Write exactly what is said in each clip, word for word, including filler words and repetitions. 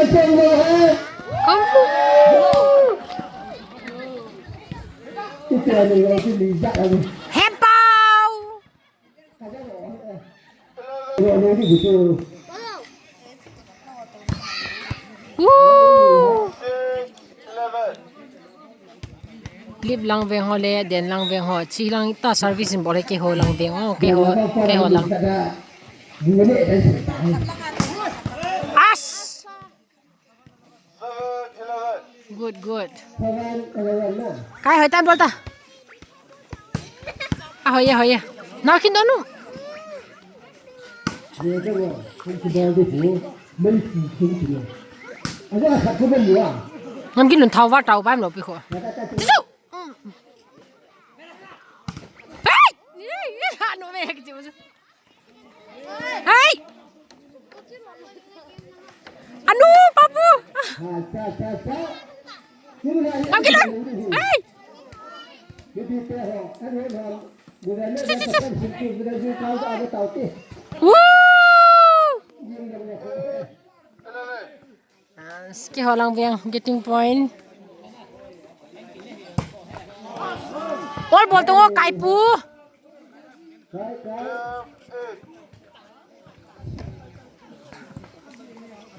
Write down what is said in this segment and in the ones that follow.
Kung fu. Hepao. Woo. Lip lang veng ho le, den lang veng ho. Chi lang ta service in bol he keiho lang veng ho, keiho, keiho lang. As! Good, good. Kai hoi tan bol ta. Ah, hoi ya, hoi ya. Nao khin donu. Ngam kin nun thau va tau bam lo pi kho. Tisu. Hey! Anu me hek tisu. Hey! Anu, papu. Ngam kin nun. Hey! Woo! Keiho lang veng, getting point. Ol bol tong o, Kaipu.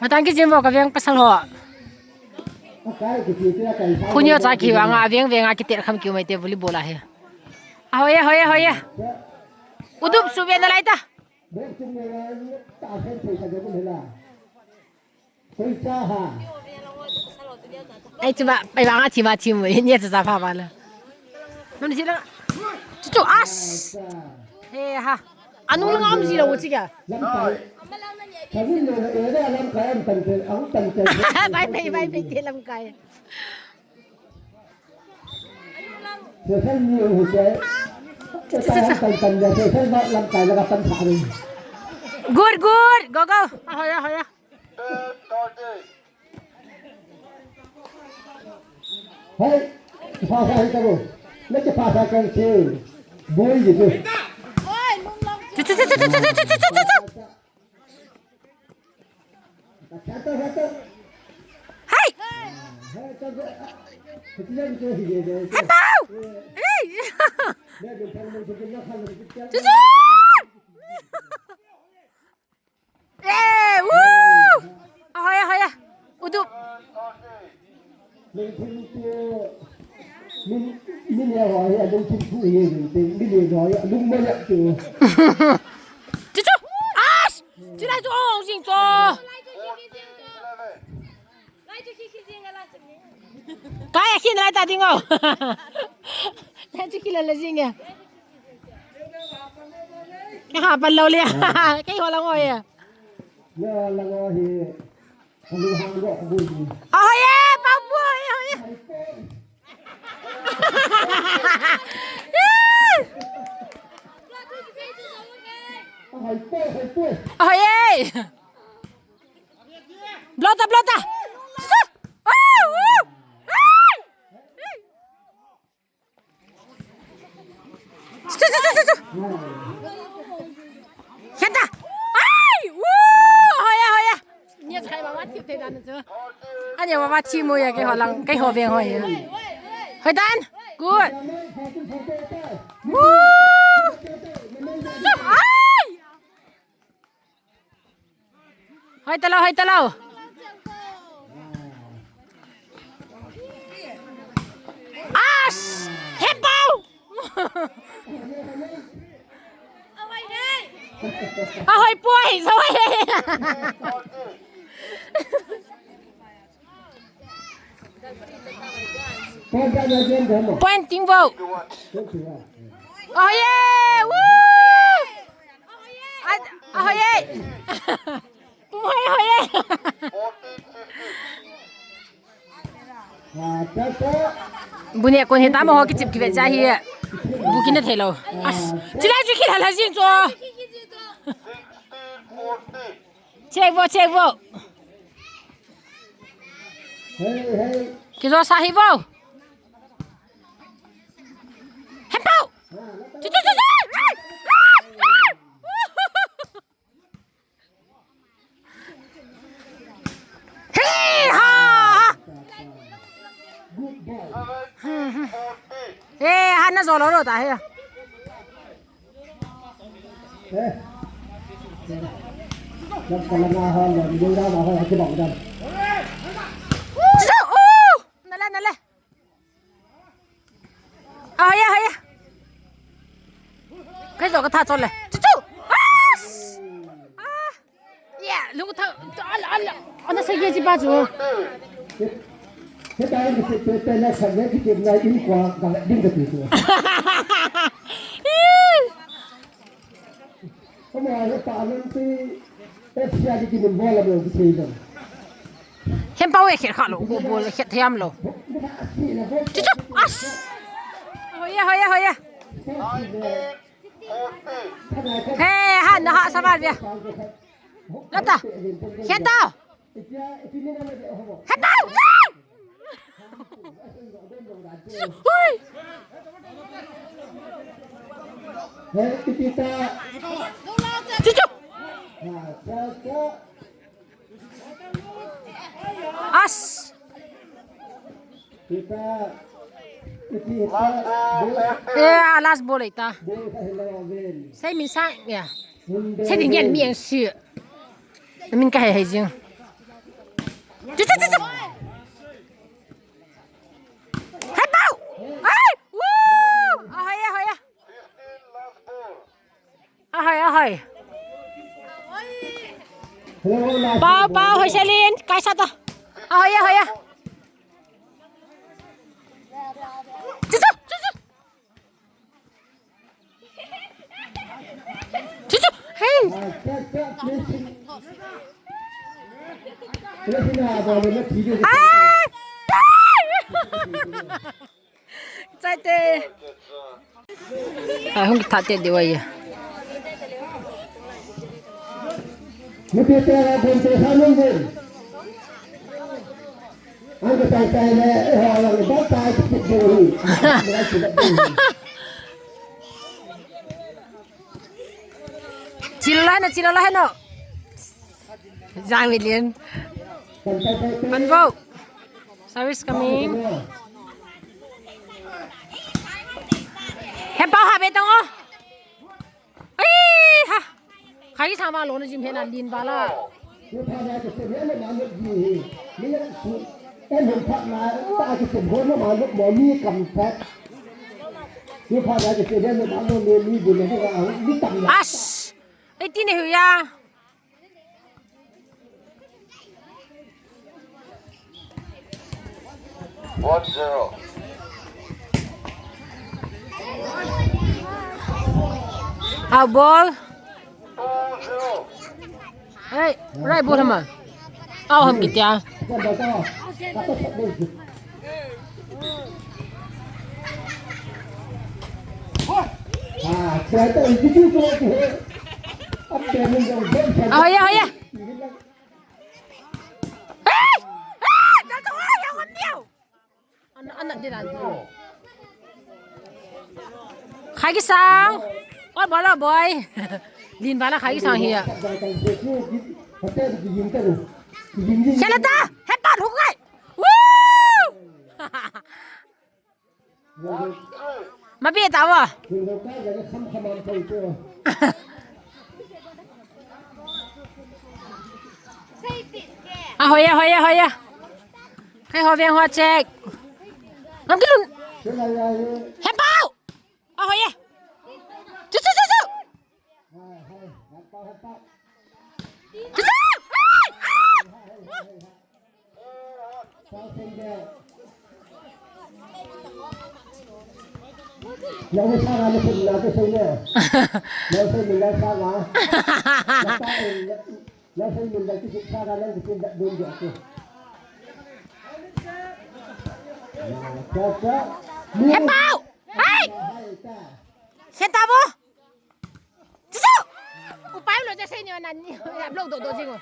Matang kijin vo ka veng pasal ho. Khunyo cha ki vang a veng veng a kitel kham kiu mai te volleyball a he. A hoi a, hoi a, hoi a. Udup su ve na lai ta. Ai, chuba, pai vang a thi ma thi mo, ni cha cha pha ba la. Nun si la. Chu chu as. He ha. Anu la ngam si la wo chi kya. Bai bai bai bai te lamkai. Social media hi che. Social media lamkai la ka pan tha ni. Good, good. Go, go. Ahoya, ahoya. Hey, pasa hai karo. Lekin pasa kan che. Boy gitu. Chu, chu, chu. Hey! Hey, tao. Hey! Chuchu! Eh, woo! Ahoya, ahoya. Udup. Chuchu! Ash! Chulai chu ong jing chu. Kai a khin lai ta ding o. Lai chu kila la jing e. Ka ha pan lo le. Keiho lang o e. Ahoye, papu, ahoye, ahoye. Ahoye. Blota, blota. Su, su, su, su, su. Heta. Ai! Woo! Hoya, hoya. Nia chai wa wa thi te dan chu. Ania wa wa thi mo ya keiho lang, keiho veng hoya. Hoidan. Good. Woo! Ai! Hoi talo, hoi talo. As! Hepau! Ahoi poi, sawai. Point ting vo. Ahoye! Woo! Ahoye! Pum hoye, hoye! Bune kon he tamo ho kichip kive cha hi. Bu kina thelo. As. Chilai chu khila la jing cho. Check vo, check vo. Kijo sa hi vo. Hempau. Chu, chu, chu, chu. Hey, Zo lo lo ta he. Eh. Lam kalang a ho, lam jong da ho, ha kibang dan. Zo, oh! Nale, nale. Ahoiya, ahoiya. Kei jo katha chole. Chuchu. Ah! Ah! Ya, lu tha, ala, ala. Ana sa ye ji ba chu. Kei ta ni se pe pe na sa ye ki na in kwa ga ding ka ti chu. Kama he pa nan ti, eh, sia di kinin bola mo di sei dam. Hem pau e khet kha lo, ko bol khet thiam lo. Chu chu, as. Hoiya, hoiya, hoiya. He, ha, na ha, sa mal bia. Lata. Khet tau. Khet tau. Hui! Chuchu! As! Eh, last ball eta. Sei min sang ya. Sei ding gen mi ang si. Min ka hei hei jing. Chu, chu, chu, chu. Hai pau. Hai. Woo. Ahoi, ahoi. Ahoi, ahoi. Pau, pau, hoi Selin. Kai sa to. Ahoi, ahoi. Chu, chu, chu, chu. Chuchu, hey. Ah! Chai te. Ah, hung tha te de wa ya. Mute te ra bon te sa nung bon. Ang ka tai tai le, eh, ha, ang ba tai ti ti hi. Chil lai na, chil lai na. Jang William. Manbo. Service coming. He pau ha be tong o. Ai ha. Khai ki sang ma lo na jim he na lin ba la. As. Ei ti ne hu ya. One zero. Out ball. Two zero. Hey, right ball hama. Out ham kitia. Ahoiya, ahoiya. Ana, ana, di dan. Khai ki sang. Oi, bola, boy. Lin bala khai ki sang hi a. Chala ta. Hepat hukai. Woo! Ma bi ta wa. A hoiya, hoiya, hoiya. Khai ho veng ho check. Ngam kilun. He pau. A hoiya. Chu chu chu chu. Chu chu. Na u sa na ni kun na ko sai ne. Na sai ni na sa na. Na sai ni na ki sa na na ki da don ja ko. Cha cha. He pau. Hai. Senta bo. Chuchu! Upai lo je sei ni na ni. Upload do do jing o.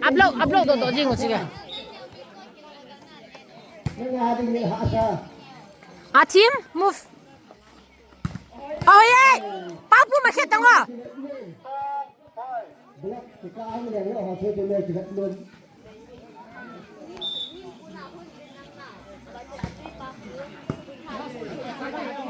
Upload, upload do do jing o sige. A team, move. Oh ye! Pau pu ma khe tang o.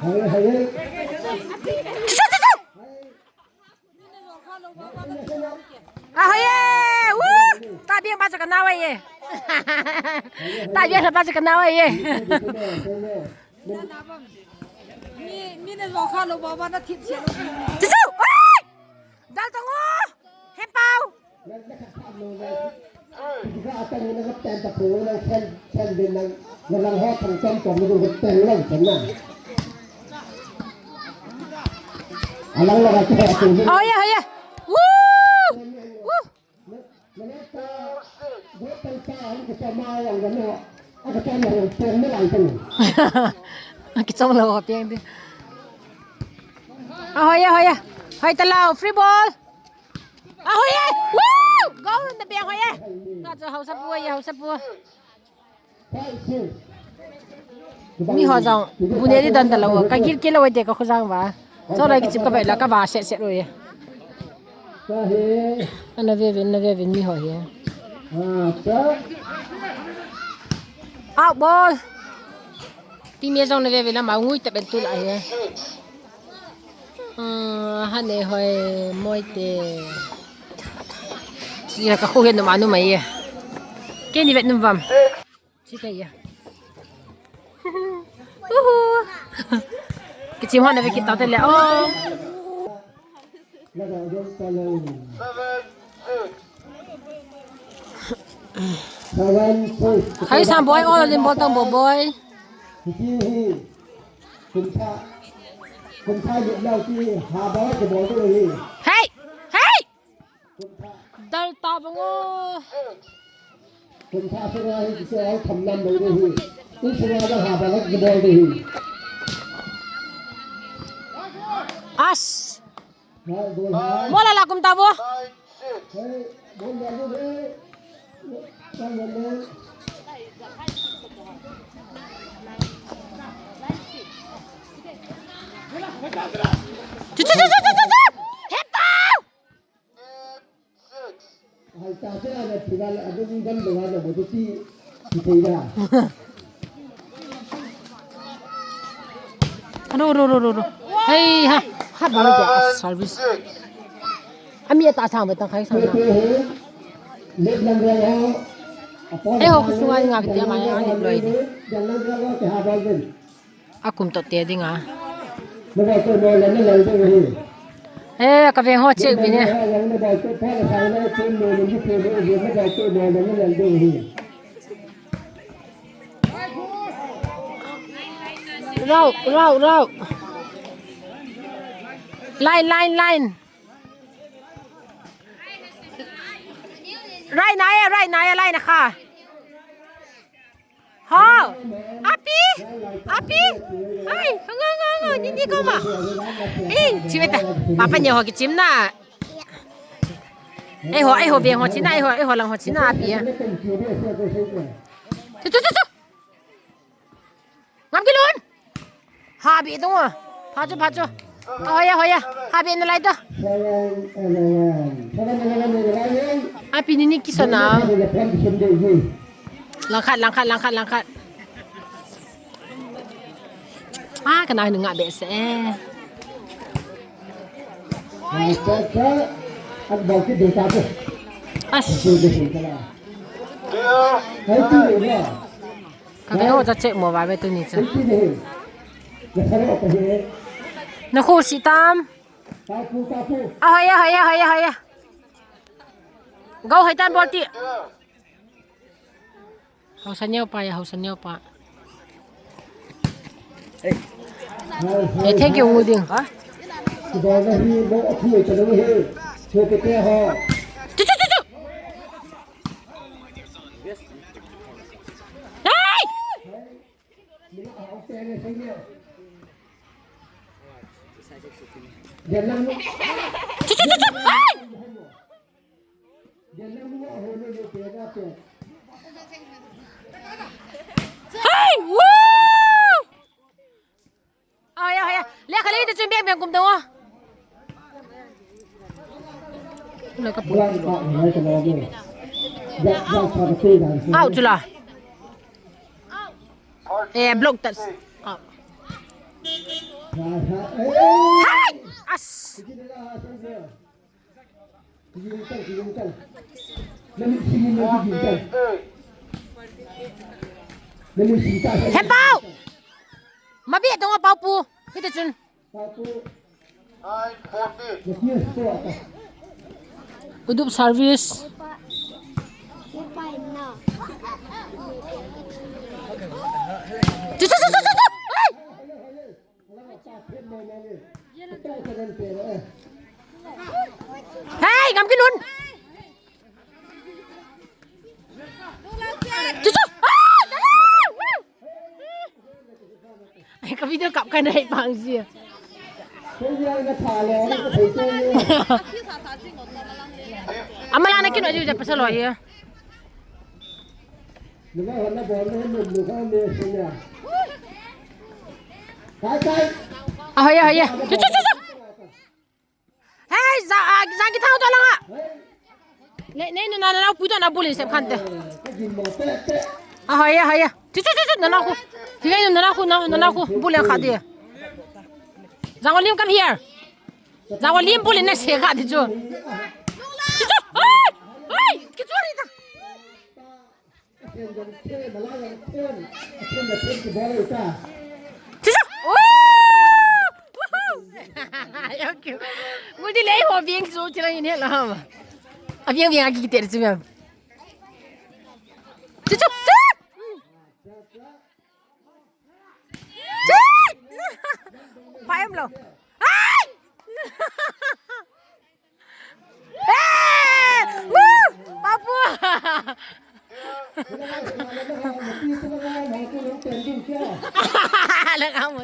Hai, hai. Chu, chu, chu, chu. Ahoi ye! Woo! Tabiang pa chu kanao ahi ye. Tabiang pa chu kanao ahi ye. Mi, mi ne zo kha lo ba ba na thip che lo. Chu chu! Oi! Dal tong o! He pau! Alang la ka. Oh yeah, oh yeah. Woo! Woo! Kichom lo, piang di. Ahoiya, hoiya. Hoi talou, free ball. Ahoiya. Woo! Goal na piang hoiya. Ka cha hausa pu, ya hausa pu. Mi ho jong, bu ne di dan talou, ka gil kilo te ka khu jang va. Cho lai kichim ka vai la, ka va set set ro ye. Ana ve ve, ana ve ve mi ho hi. Out ball. Ti mi jong na ve ve la ma ngui ta ben tu la hi. Ah, ha ne hoi moi te. Chi ka khu he nu ma nu mai ye. Ke ni vet nu vam. Chi ka ya. Uhu. Kichim hon na ve kit tau te le. Oh. Hai sam boy, oh, lim bol tang bo boy. Hey! Hey! Dal ta bang o. Kum tha sanga hi kiche ai tham lam mai de hi. Insanga da ha ba lak bol de hi. As. Hai, bol hai. Mola la kum ta bo. Hey, bol ya de. Chu, chu, chu. Hepa! Hai ta se ana phira le adung gam dong ana bo ti ti thei da. Ro, ro, ro, ro, ro. Hei, ha, ha, ba lo ja service. Ami ta sang be ta khai sang na. Left lam ra ho. Hei ho, kusunga nga ke te ma ya ni loi ni. Jan lam ra ho ke ha ba ben. Akum to te dinga. Eh, ka veng ho check vin e. Rau, rau, rau. Line, line, line. Right na e, right na e, line na kha. Ho! Api! Api! Ai, nga, nga, nga, ni, ni ko ma. Eh, chi beta. Papa ni ho kichim na. Eh ho, eh ho, veng ho china, eh ho, eh ho lang ho china, api ya. Chu, chu, chu, chu. Ngam kilun. Habi tung a. Phachu, phachu. Hoya, hoya. Habi na lai to. Api ni ni kisona. Langkhat, langkhat, langkhat, langkhat. Ah, kana ni nga be se. As. Ka ve ho cha check mo va ve tu ni cha. Na khu si tam. Ahoya, hoya, hoya, hoya. Go hai tan bol ti. Hausa neo pa ya, hausa neo pa. Eh, thank you, Ngu Ding. Ha? Chu, chu, chu, chu. Hey! Chu, chu, chu, chu. Hey! Hey! Woo! Aya, aya. Le khale de chun beng beng kum dong. Le ka pu. Au chula. Eh, block tas. Au. Hai! As! He Pau! Mabi tong Pau pu. Hiti chun. Udup service. Chu, chu, chu, chu, chu, chu. Hey! Hey, gam kilun. Chu, chu. Ah! Ai, ka video kap ka nai pang si. Amala na kinu aji ja pasal ho hi. Ahoya, ahoya. Chu, chu, chu, chu. Hey, za, ah, za ki thang to langa. Nei, nei, nunao, nunao, pu to na bulin sep khan te. Ahoya, ahoya. Chu, chu, chu, chu, nunao khu. Hi nei, nunao khu, nunao, nunao khu. Bulin kha di. Janglim, come here. Janglim bulin na se kha di chu. Chu, chu. Hey! Hey! Ki chu ri ta. Sisa! Oh! Woohoo! Thank you. Ngul di lei ho biang chu chila in he la ma. A biang biang a ki ter chu mem. Chu chu chu. Chu! Pai em lo. Ai! Eh! Woo! Papu! Lang amo.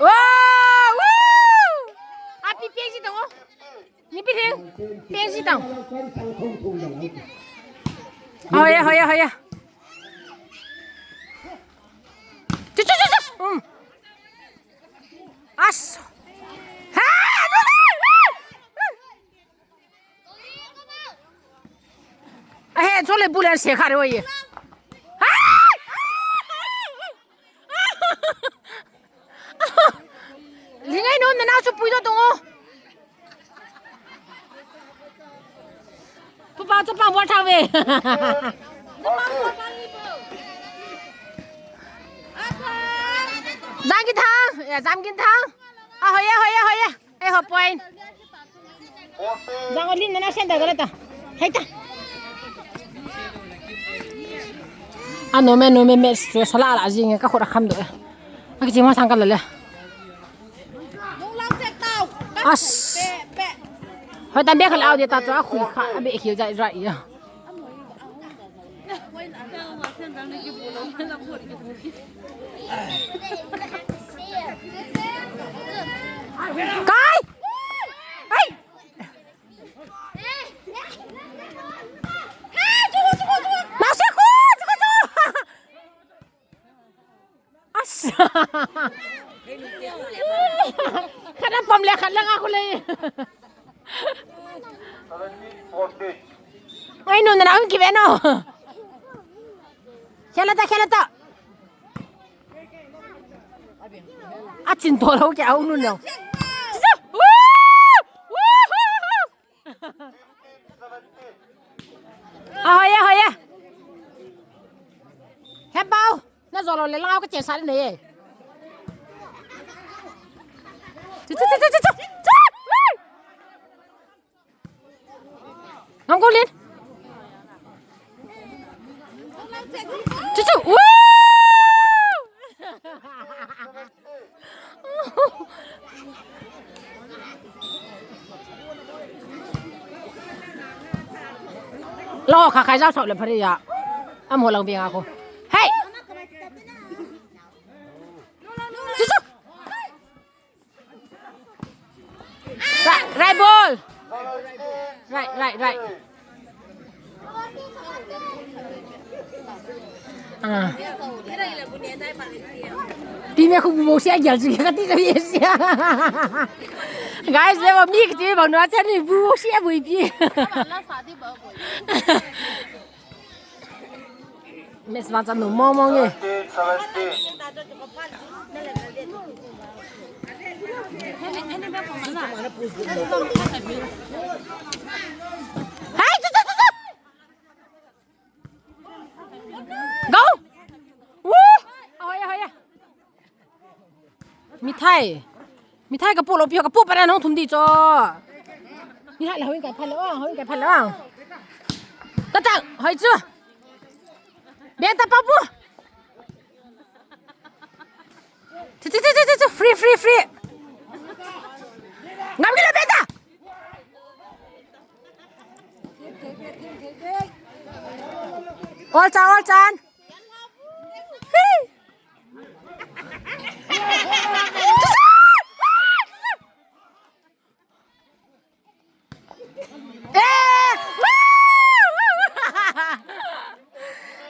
Wow! Woo! Api peng si tong. Ni pi peng. Peng si tong. Hoya, hoya, hoya. Chu, chu, chu, chu. Um. As. Ha! Ahe, chole bulan se kha re oi. Ha! Lingai no na na chu pui do tongo. Pupa chu pang bol tha ve. Jang kin thang, ya jang kin thang. A hoya, hoya, hoya. Ei ho point. Jang o lim na na sen da gala ta. Hai ta. A no me no me me sala la jing ka khot a kham do. A ki jing ma sang ka la le. As. Hoi, tan bek kha le au de ta chu a khui kha, a beh khel jai jai a. Kai! Ai! Nasi khu, khu, khu. As. Khat a pom le khat le nga khu le. Ai, nu na na ki ve no. Khela ta, khela ta. A chin to lo ke au nu no. Woo! Woo! Ahoya, ahoya. He Pau, na jolo le lang ka chen sa le ne. Chu, chu, chu. Ngam ko lin. Chu, chu. Woo! Lo kha khai jao thok le phari ya. Am ho lang bing a ko. Hey! Chu chu. Right, right ball. Right, right, right. Ah. Pi me khu bu sia gyal chu ka ti ka sia. Guys, le mi ki ti ba no cha ni bu sia bu pi. Miss Van Chan nu mong mong e. Hai, chu, chu, chu, chu. Go! Woo! Ahoy, ahoy. Mithai. Mithai ka pu lo pi ho ka pu para nong thum di cho. Mithai la hoi ka pha lo, hoi ka pha lo. Ta ta, hoi chu. Beta papu. Chu, chu, chu, chu, chu, free, free, free. Ngam kilo beta. All chan, all chan. Hey. Eh!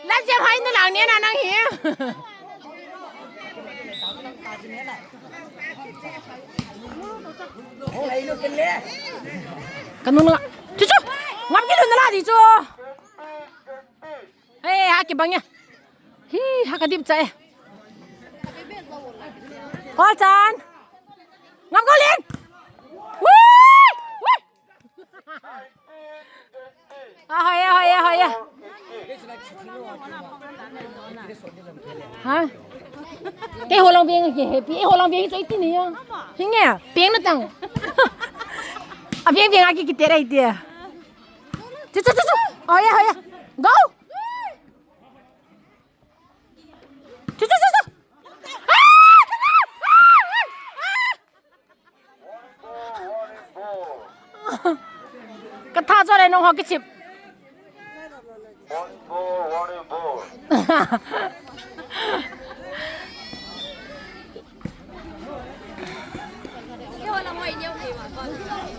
Lam jam hai na lang ni na nang hi. Ka nu na. Chu chu. Ngam kilo na la di chu. Hey, ha kibang ya. Hi, ha ka dip cha e. All chan. Ngam go lin. Woo! Woo! Ahoy, ahoy, ahoy. Ha? Te holang beng ke happy. E holang beng choi ti ni ya. Hinge, beng na tang. A beng beng a ki ki te rai dia. Chu, chu, chu, chu. Oh, yeah, oh, yeah. Go! Chu, chu, chu, chu. Ah! Ka tha cho le nong ho ki chip.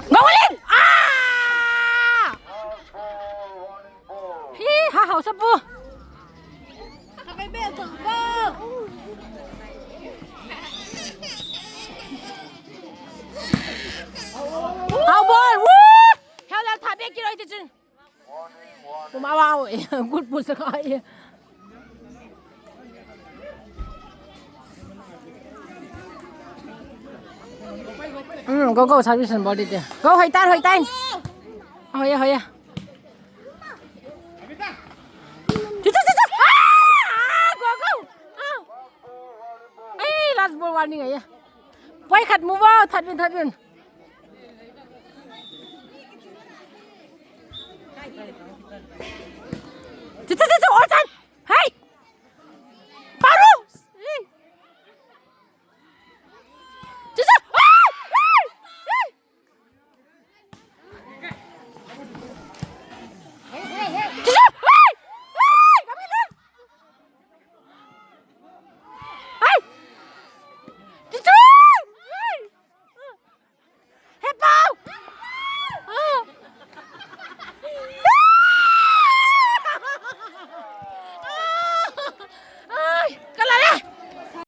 Ngawalin! Ah! Hi, ha, hausa pu. Hau ball, woo! Hau la tha be ki roi ti chun. Puma wow, good pu sa kai. Hmm, go, go, service and body te. Go, hoi tan, hoi tan. Hoi ya, hoi ya. Chu, chu, chu, chu. Ah! Ah! Go, go. Ah! Ei, last ball warning ai. Poi khat mu vo, that vin, that vin. Chu, chu, chu,